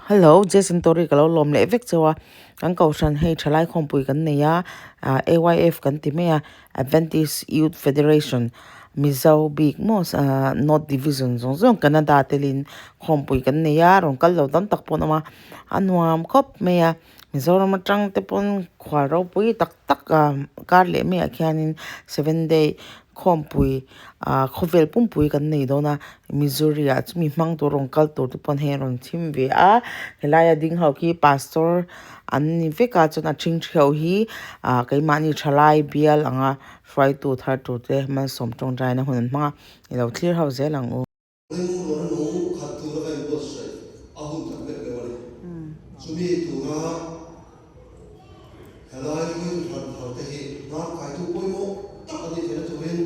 Hello Jason Tori ka lo lawm leh vek cheu a kan kohhran hei thalai khawmpui kan nei a ah A_Y_F kan ti mai a Adventist Youth Federation Mizo bik maw ah North Division zawng zawng Canada telin khawmpui kan nei a rawn kal lo tam tak pawh an awm a a nuam khawp mai a Mizoram atang te pawn khual ropui tak tak ah kar leh maiah khianin seven day Khawmpui ah khawvel pumpui kan nei dawn a Missouri ah chumi hmang tur rawn kal tur te pawn hei a rawn chhim ve a helaia ding ho khi pastor an ni vek a chuan a ṭhing ṭheuh hi ah keimahni ṭhalai bial anga hruaitu thar tur te malsawm ṭawngṭaina hun an hmang a i lo thlir ho zel ang u. Ring rawh nung khat tura ka inbuatsaih a hun tak meuh meuh a ni. Chumi tura helai rinhran thar te hi hnar kaitu pawimawh tak a nih theihna turin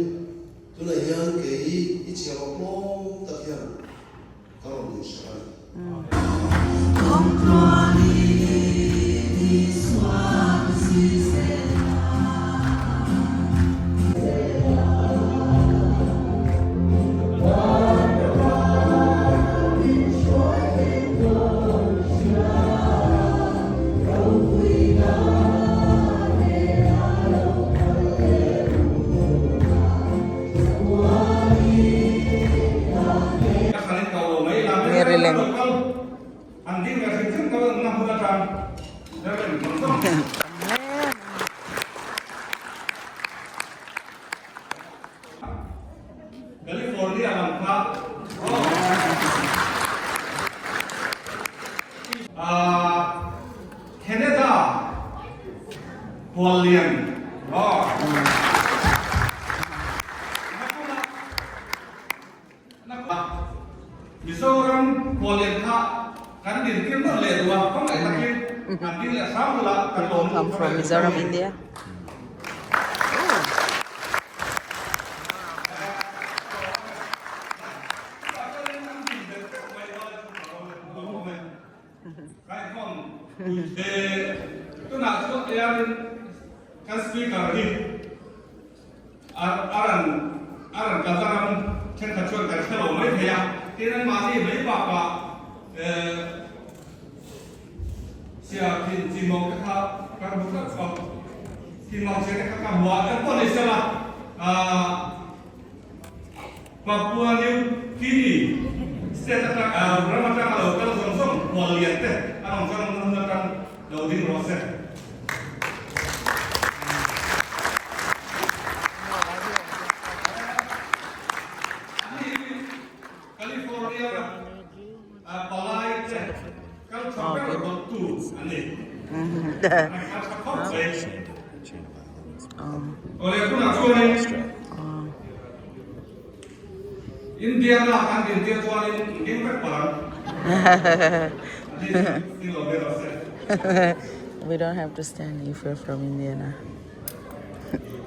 tunah hian kei i chhiar awk tlawm tak hian ka rawn inhrilh a ni. Maryland. People come from Mizoram, India. We don't have to stand if we're from Indiana.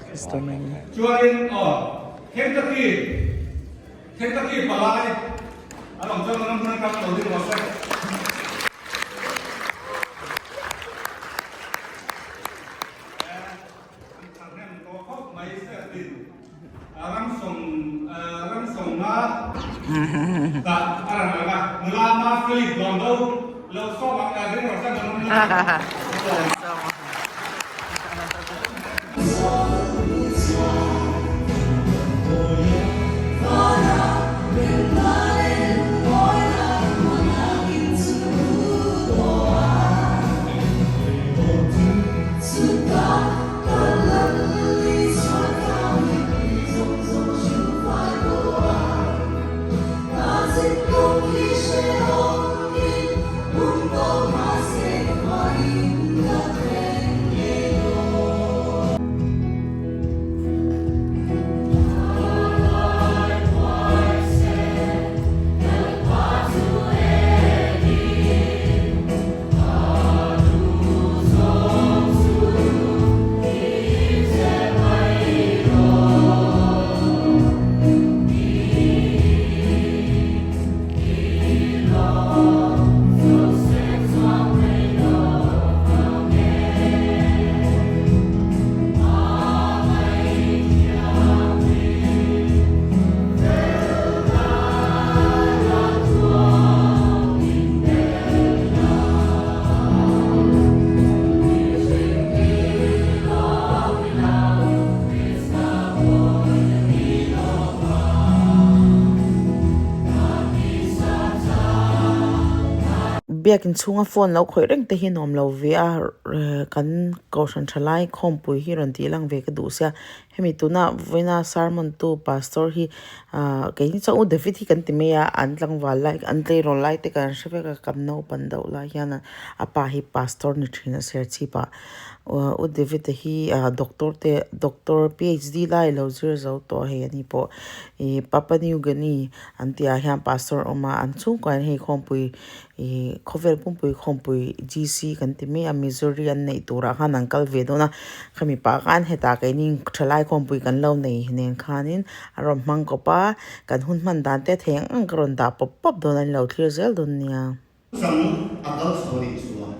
There's too many. Biakin chhunga phone lo khawih reng te hi nuam lo ve a kan kohhran tha lai khawmpui hi rawn tih lang ve ka duh sia hemi tuna vawiina sermon tu pastor hi ah keini chuan u David hi kan ti mai a an tlangval lai an tleirawl lai te kan hre vek a kan naupan deuh lai hian a pa hi pastor ni thin a serchhip ah. U David a hi ah doctor te doctor PhD lai lo zir zo tawh hei ani pawh ih Papua New Guinea an tih ah hian pastor a awm a an chhungkuah hian hei khawmpui ih khawvel pumpui khawmpui G_C kan ti mai a Missouri an neih turah khan an kal ve dawn a khami pah khan hetah keini thalai khawmpui kan lo nei nen khanin a rawn hmang kawp a kan hun hman dan te thei ang ang ka rawn dah pawp pawp dawn a ni lo thlir zel dawn nia. Chang a kal chho nih chuan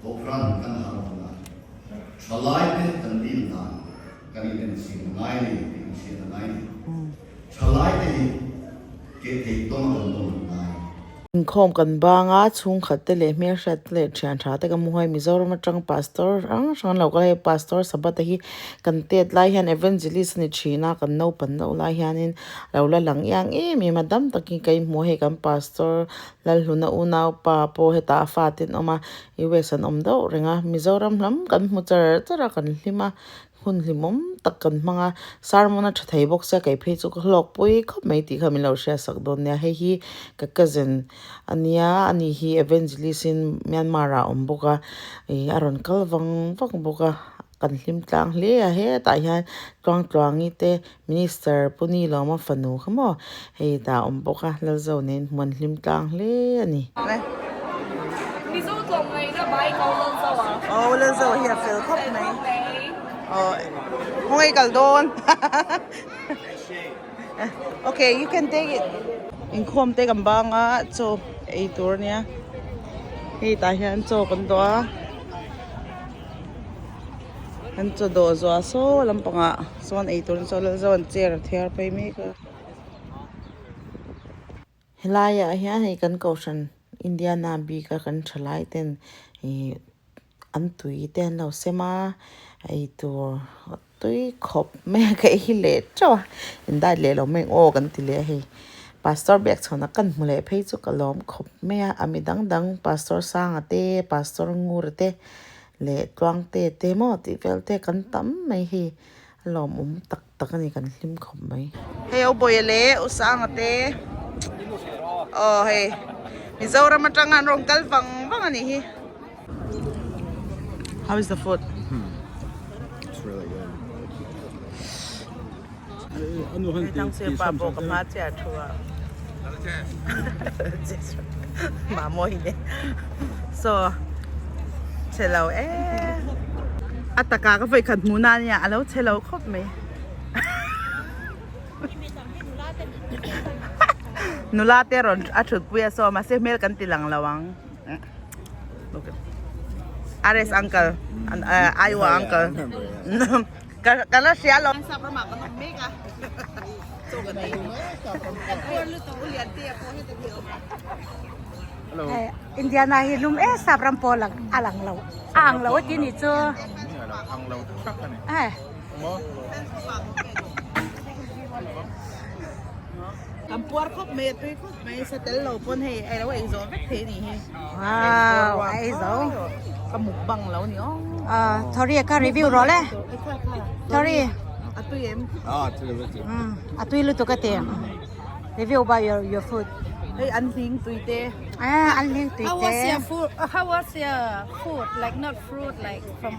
Kohhran kan har awm a, thalaite kan dil dan kan inen chhin a ngai ni tih kan hriat a ngai ni. Thalaite hi keh thei tawng a kan tawng an ngai. Inkhawm kan bang a, chhungkhat te leh hmelhriat te leh thian tha te ka hmu a, Mizoram atang Pastor hrang hrang an lo kal a, hei Pastor Sabbath-a hi kan tet lai hian Evangelist a ni thin a, kan naupan deuh lai hianin a lo la lang iang em em a, dam takin ka inhmu a, hei kan Pastor Lalhluna unaupa pawh hetah a fate an awm a, US an awm deuh reng a, Mizoram lam kan hmu char char a, kan hlim a, hun hlimawm tak kan hmang a, sermon a tha thei bawk sia kei phei chu ka hlawk pui khawp mai tih kha min lo hriat sak dawn nia, hei hi ka cousin a nia, ani hi evangelist in Myanmar ah a awm bawk a, ih a rawn kal vang vang bawk a. Kan hlim tlang hle a hetah hian Tluangtluangi te Minister Pu Nilawma fanu kha maw hei tah a awm bawk a Lalzo nen hmuan hlim tlang hle a ni. Mizo tlawmngaihna bai ko Lalzo a. Aw Lalzo hi a fel khawp mai. Aw khawngaih kal dawn. Okay you can take it. Inkhawm te kan bang a chaw ei tur a nia hei tah hian chaw kan dawh a. An chaw dawh zuah saw lampangah chuan eitur an chaw lal zo an chair a thiar phei mek a. Helaiah hian hei kan kohhran Indiana bik a kan thalai ten ih an tui te an lo sem a eitur tui khawp mai a ka ei leh teuh a in diet leh lo mai ang aw kan ti leh a hei pastor biakchhawn a kan hmu leh phei chu ka lawm khawp mai a a mi dang dang pastor sanga te pastor ngura te. Leh tluangte te maw tih vel te kan tam mai hi a lawmawm tak tak a ni kan hlim khawp mai. Hei u Bawia leh u Sanga te aw hei Mizoram atanga an rawn kal vang vang a nih hi. How is the food? It's really good. Hei tang sir pa pawh ka hma chiah thu a. Mah mawi nen. So chhe lo e. A taka ka vawi khat hmuh na ania a lo chhe lo khawp mai. Nula te rawn a thut pui a saw mahse hmel kan ti lang lo ang. RS uncle Iowa uncle. Ka la hria lo. Sap ramah kan awm mek a. Chaw kan ei. Kan puar lutuk u lian te a pawh heta hi a awm a. Indiana hi lum e sap ram pawh lang a lang lo a ang lo a ti nih chu. Ang lo tak a ni. Kan puar khawp mai a tui khawp mai sa tel lo pawn hei a lo ei zawh vek thei a nih hi. Wow a ei zo. Ka mukbang lo ni aw. Ah Thori ka review rawh le. Thori. A tui em? Ah a tui lutuk. A tui lutuk a ti. Review about your your food. Hei an hling tui te. Ah an hling tui te. How was your food? How was your food? Like not fruit like from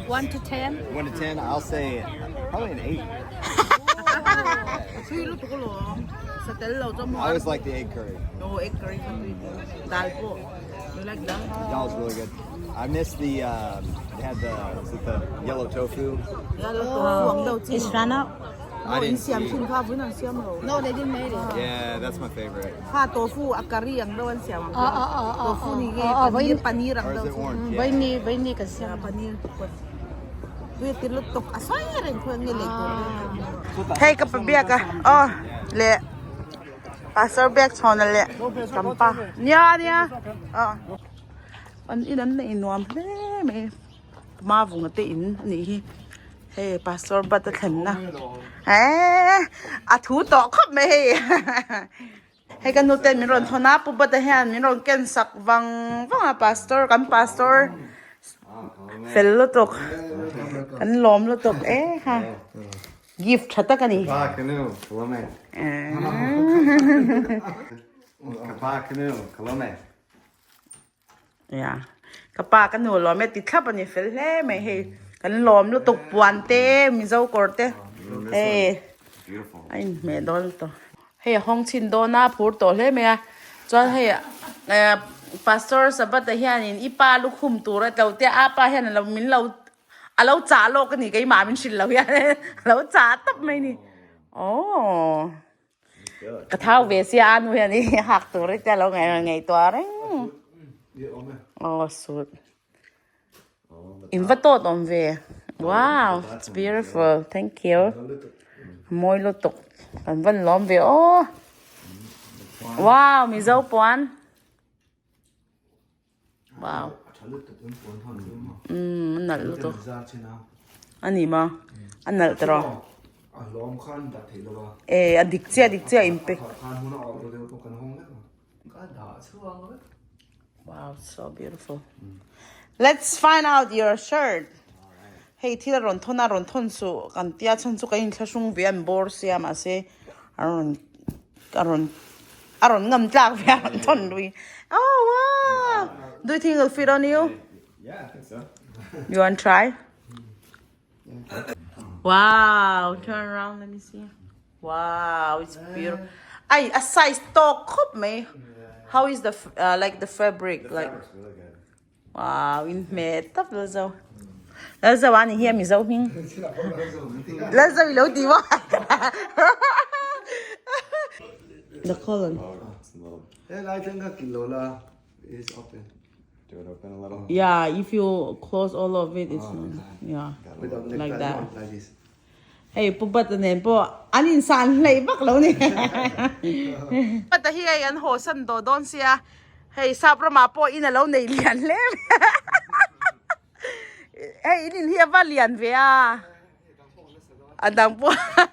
1 to 10? 1 to 10 I'll say probably an 8. Tui lutuk alawm. Sa tel lo chu I always like the egg curry. No egg curry kha tui te. Dal pawh. You like dal? Dal's really good. I missed the um, they had the is it the yellow tofu? Yellow tofu ang deuh chi. It's run out. I didn't siam see. thin kha vun an siam lo. No, they didn't make it. Yeah, that's my favorite. Kha tofu a curry ang deuh an siam ang. Oh oh oh oh. Tofu ni nge Oh, oh, paneer paneer ang Or is deuh it chi. orange? Vai Yeah. ni vai ni kan siam. Paneer Tui ti lutuk a sawi reng khuan nge lei tur Hei ka pa biak a aw leh pastor biak chhawn a leh kan pa nia nia aw an in an nei nuam hle mai ma vunga te in a nih hi hei pastor bat a thlenna eee a thu tawh khawp mai hei. Hei ka nute min rawn thawn a, Pu Bata hian min rawn ken sak vang vang a Pastor kan Pastor fel lutuk kan lawm lutuk e ha gift tha tak a ni. Ka pa ka nu ka lawm e. Ka pa ka nu ka lawm e. Ya ka pa ka nu lawm e ti thlap a ni fel hle mai hei kan lawm lutuk puan te mizo kawr te hei a inhmeh dawn lutuk. Hei a hawng chhin dawn a phur tawh hle mai a chuan hei eh pastor Sabbath ah hianin i pa lukhum tur a tlo te a pa hian alo min lo a lo chah lawk a ni keimah min hrilh lo hian a lo chah tawp mai a ni aww ka thau ve sia a nu hian i hak tur te a lo ngaihtuah reng aw suit In va tawt awm ve. Wow, it's beautiful. Thank you. Mawi lutuk. Kan van lawm ve aw. Wow, Mizo puan. Wow. Um, nalh lutuk. Ani ma. A nalh tawh. E, a dik chiah, dik chiah in pe. Wow, so beautiful. Let's find out your shirt. Hei thil a rawn thawn a rawn thawn suh kan tia chhan chu ka inthlahrung ve an bawr sia mahse a rawn a rawn a rawn ngam tlak ve a rawn thawn lui. Oh wow! Do you think it'll fit on you? Yeah, I think so. You want to try? Wow, turn around, let me see. Wow, it's beautiful. Ai, a size tawk khawp mai. How is the uh, like the fabric The like? fabric's really good. Wow, in hme tap la zo. La zo ani hi mi zo hming. La zo i lo ti wa. The colon. Oh, it's a little. He lai thleng kha kil lo la is open. Do it open a little. Yeah, if you close all of it, it's not, yeah. Without necktie, Like that. no, like this. Hei Pu Bata nen pawh an insan hleih vak lo ni. Bata hi hei an haw san tawh dawn sia, hei sap ramah pawh in a lo nei lian hle mai a. Hei in in hi a va lian ve a. A dang pawh a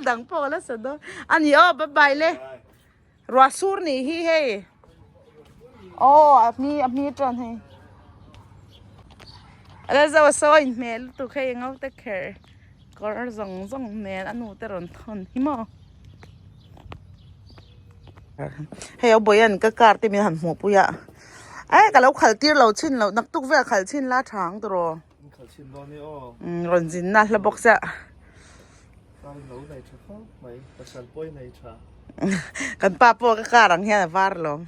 dang pawh a la sa dawn. A ni aw bye bye le. Ruah sur nih hi hei. Aw a hmi a hmi tan hei. Ala zo a sawi hmel lutuk hei ngo te kher kawr zawng zawng nen a nu te rawn thawn hi maw. Hei a bawian ka car te min han hmuh pui a. Ai ka lo khal tir lo chin lo naktuk vel khal chin la tha ang tawh. Khal chin dawn e aw. Rawn zin na hla bawk chiah. Car lo nei tha khawp mai, pasal pawh i nei tha. Kan pa pawh ka car ang hian a var lo.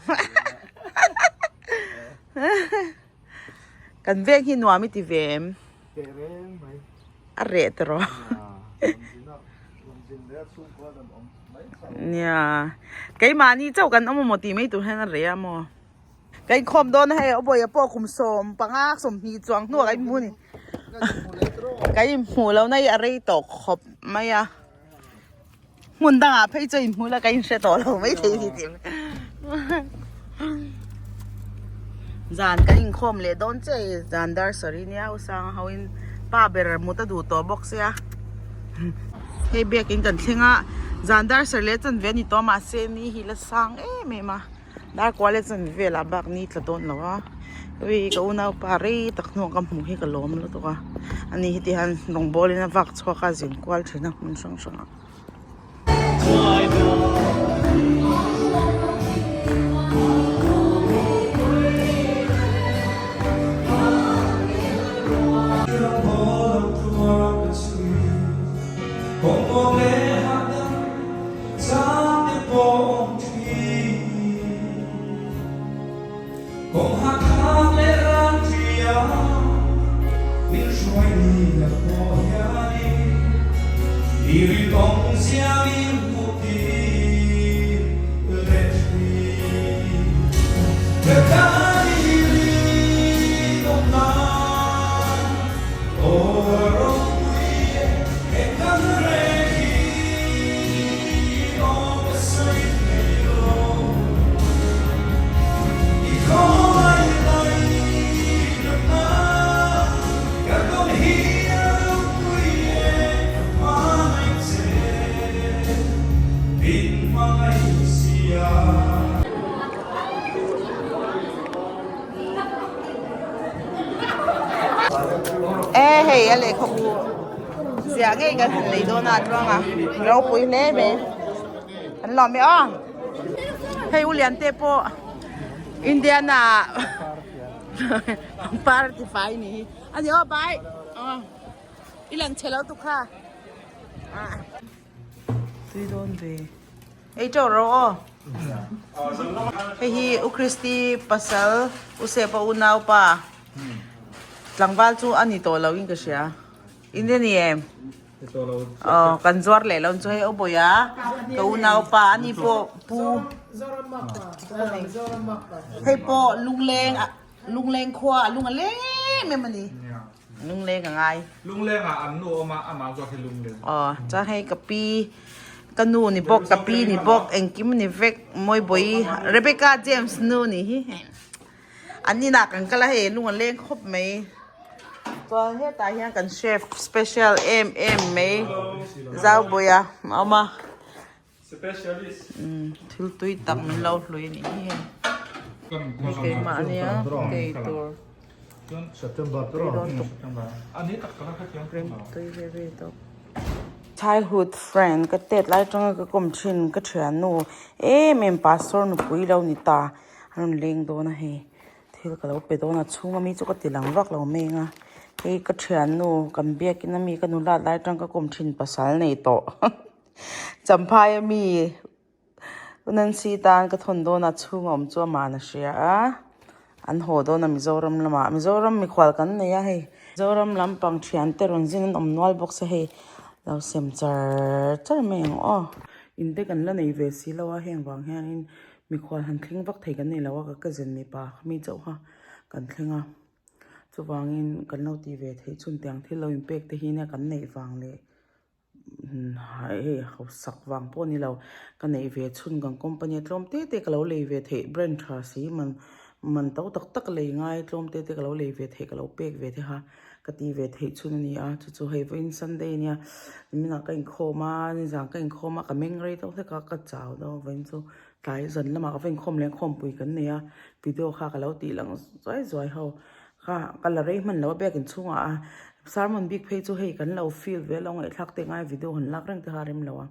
Kan veng hi nuam i ti ve em? Teh reng mai. A reh ta rawh. Nia, keimahni chauh kan awm amaw tih mai tur hian a reh a maw? Ka inkhawm dawn a hei aw bawiha pawh kum 15 20 chuang hnuah ka inhmu a ni. Ka inhmuh lohna hi a rei tawh khawp mai a. Hmun dangah phei chu inhmu la ka inhre tawh lo mai thei ni tih. Zan kan inkhawm leh dawn che hei zan dar sarih nia u sang ho in pa ber mut a duh tawh bawk sia. Hei biakin kan thleng a zan dar sarih leh chanve a ni tawh mahse ni hi la sang em em a. Dar kual e chuan velah bak ni tla dawn lo a hei ka unaupa rei tak hnuah ka hmuh hi ka lawm lutuk a ani hi tihian rawngbawl in a vak chhuak a zin kual thin a hmun hrang hrang ah. Hei a lehkhabu ziah ngei kan han lei dawn a tluang a ropui hle mai an lawm e aw hei u lian te pawh Indiana pangpar ti fai ni hi a ni aw bai aw i lang chhe lo tuk kha tui dawn ve ei teuh ro aw hei hi u Christy pasal u Sepa unaupa. Tlangval chu a ni tawh lo in ka hria. In a ni em? Aw kan zuar leh lo chu hei aw bawi a ka unaupa a ni pawh pu hei pawh lungleng lungleng khua a lung a leng em em a ni. Lungleng a ngai. Lungleng ah an nu awm a amah zawk hi lungleng. Aw chuan hei ka pi ka nu ni bawk ka pi ni bawk engkim ni vek Mawibawi Rebecca James nu ni hi. An inah kan kal a hei lung a leng khawp mai chuan hetah hian kan chef special em em mai Zaubawiha a awm a thil tui tak min lo hlui a nih hi hei keimah ania kei tur tui dawn tuk tui ve ve tawp. Childhood friend ka tet lai atanga ka kawm thin ka thiannu em em pastor nupui lo ni ta. A rawn leng dawn a hei thil ka lo pe dawn a chhung ami chu ka ti lang vak lo mai ang a hei ka thiannu kan biakin ami ka nulat lai atang ka kawm thin pasal nei tawh champhai ami Nancy tan ka thawn dawn a chhung a awm chu aman a hria a an haw dawn a Mizoram lamah Mizoram mikhual kan nei a hei Mizoram lampang thian te rawn zin an awm nual bawk se hei lo sem char char mai ang aw in te kan la nei ve si lo a heng vang hianin. Mikhual han thleng vak thei kan nei lo a, ka cousin mipa mi chauh kha kan thleng a, chuvangin kan lo tih ve theih chhun tiang thil lo inpek te hi nia kan neih vang leh hei hausak vang pawh a ni lo, ka neih ve chhun kan company a tlawm te te ka lo lei ve theih brand tha si man man to tak tak lei ngai tlawm te te ka lo lei ve theih ka lo pek ve theih a. Ka ti ve theih chhun a ni a, chu chu hei vawiin Sunday a nia, niminah ka inkhawm a, nizan ka inkhawm a, ka meng rei deuh hlek a, ka chau deuh a vawiin chu tlai zan lamah ka va inkhawm leh khawmpui kan nei a, video kha ka lo tih lang zuai zuai ho kha ka la rei hman lo a biakin chhungah a sermon bik phei chu hei kan lo feel ve lo ngaihthlak te ngai video han lak reng te kha a rem lo a.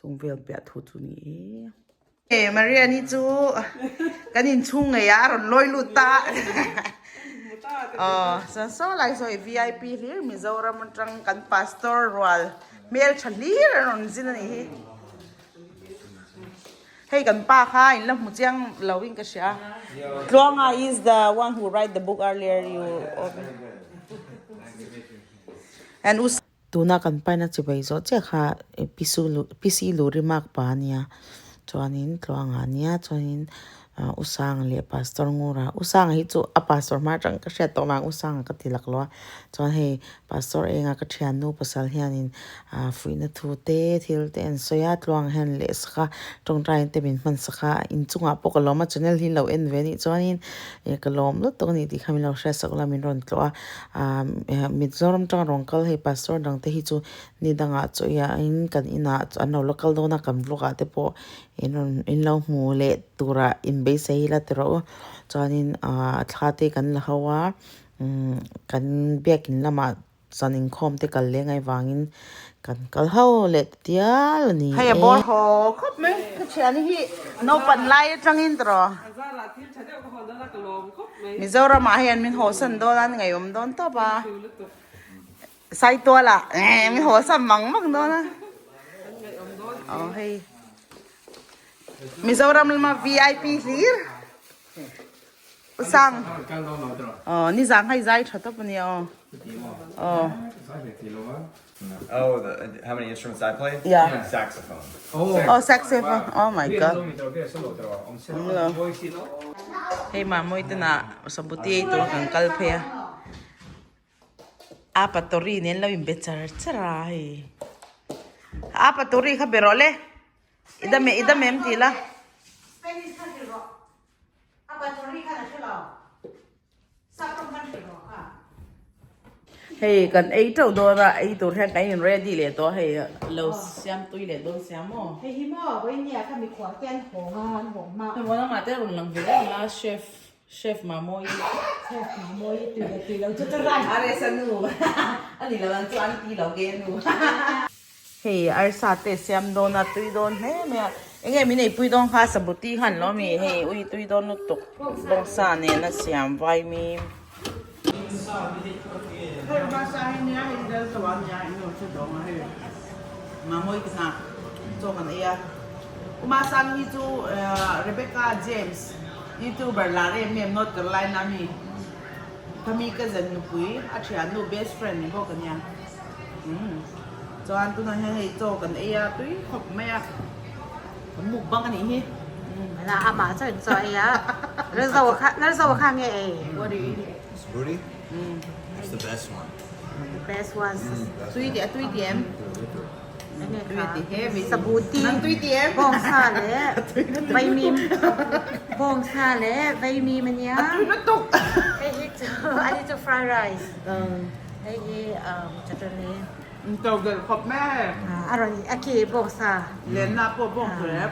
Chung vel piah thu chu ni e. Hey Maria ni chu kan in chhung ngei a a rawn lawi lut ta aw chuan saw lai saw hi vip hlir Mizoram atang kan pastor rual hmel tha hlir an rawn zin a nih hi hei kan pa kha in la hmu chiang lo in ka hria Tluanga is the one who write the book earlier you open and us Tuna kan paina chibai zawh chiah kha PC Luri mark pa ania chuanin Tluanga ania chuanin U Sanga leh Pastor Ngura U Sanga hi chu a pastor hma atang ka hriat tawh vang U Sanga ka ti lak lo a chuan hei Pastor Enga ka thiannu pasal hianin fuihna thu te thil te an sawi a Tluanga hian leh sak a tawngtai te min hman sak a inchungah pawh ka lawm a channel hi lo en ve anih chuanin ka lawm lutuk a ni tih kha min lo hriat sak la min rawn tlawh a. Aaa Mizoram tanga rawn kal hei pastor dang te hi chu ni dangah chaw hianin kan inah an lo la kal dawn a kan vlog ah te pawh in rawn in lo hmu leh turah inbeisei ila ti rawh u chuanin aaa thla te kan la ho a umm kan biakin lamah zan inkhawm te kal leng ai vangin kan kal ho leh ta tial a ni e. Hei a bawr haw khawp mai ka thian hi naupan lai atangin tawh. Mizoram ah hian min haw san dawn a ni ngaihawm dawn tawp a Saitual ah min haw san mang mang dawn a aw hei Mizoram lama vip hlir Usang aw nizang hei zai tha tawp a nia aw aw. Oh, the, how many instruments I play? Yeah. Saxophone. Oh, saxophone. Oh my god. Hei mamoi te na sabuti ei tur kan kal phei a. A patori nen lo in be char char a hei. A patori kha be rawh le. Idame idame em ti la. Spanish kha hrilh rawh. A patori khan a hre lo. Hei kan ei teuh dawn a ei tur hian kan in ready leh tawh a hei lo siam tui leh dawn sia maw. Hei hi maw vawinia kha mikhual te an hawng a an hawng hma. Hei vawiin amah te a rawn lang ve reng a chef chef Mamawii. Hei arsa te siam dawn a tui dawn hle mai a enge min eipui dawn kha sabuti khan lo mi hei ui tui dawn lutuk bawngsa nen a siam vaimim. Chuan tunah hian hei chaw kan ei a tui khawp mai a kan mukbang a nih hi. La amah chuan chaw ei a Lalzo kha Lalzo kha nge ei? What are you eating? Spooty? It's the best one. The best one. Tui ti a tui ti em? Enge Tui ti heavy. Sabuti. Nang tui ti em? Bawngsa leh vaimim. Bawngsa leh vaimim ania. A tui lutuk. Hei hi chu ani chu fried rice. Hei hi chutney. To del khawp mai. A rawn a ki bawngsa. Lenna pawh bawng hrep.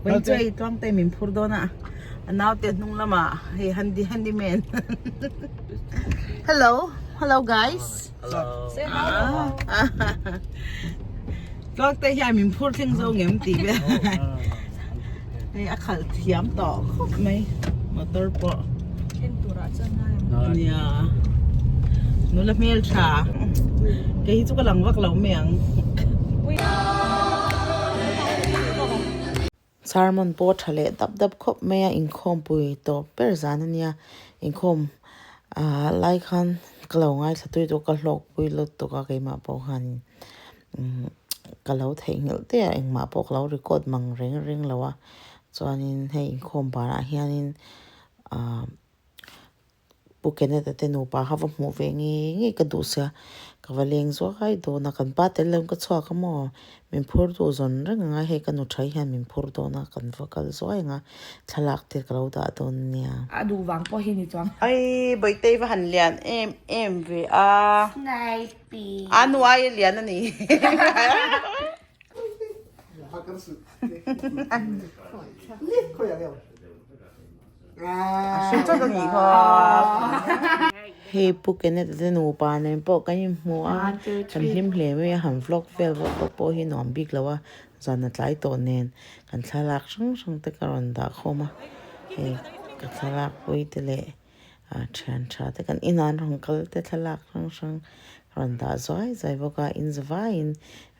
Vawi chu hei tluang te min phur dawn a. A naute hnung lamah hei handy handy man. Hello hello guys. Hello. Tluang te hian min phur thleng zo ngem tih vel. Hei a khalh thiam tawh khawp mai motor pawh. Thleng turah chuan ngai ang. Nia. Nula hmel tha. Kei hi chu ka lang vak lo mai ang. Sermon pawh tha leh dap dap khawp mai a inkhawmpui tawp ber zan a nia inkhawm ah lai khan ka lo ngaithla tui tawh ka hlawkpui lutuk a keimah pawh khanin umm ka lo theihnghilh te a engmah pawh ka lo record mang reng reng lo a chuanin hei inkhawm banah hianin ah Pu Kenneth-a te nupa kha va hmuh ve ngei ngei ka duh sia ka va leng zuai dawn a kan pa tel lo in ka chhuak a maw min phur duh zawn reng ang a hei ka nu tha hian min phur dawn a kan va kal zuai ang a thlalak te ka lo dah dawn nia. A duh vang pawh hi ni chuang. Ai Bawihtei va han lian em em ve a. Snipe. A nu aia lian a ni. Hei Pu Kenneth te nupa nen pawh kan inhmu a kan hlim hle mai a han vlog vel vak vak pawh hi nuam bik lo a zan a tlai tawh nen kan thlalak hrang hrang te ka rawn dah khawm a hei ka thlalak pui te leh ah thian tha te kan inah an rawn kal te thlalak hrang hrang ka rawn dah zuai zuai bawk a in zavaiin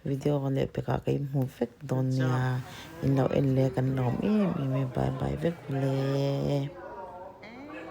video leh pekah ka inhmu vek dawn nia in lo en leh kan lawm em em e bye bye vek ule.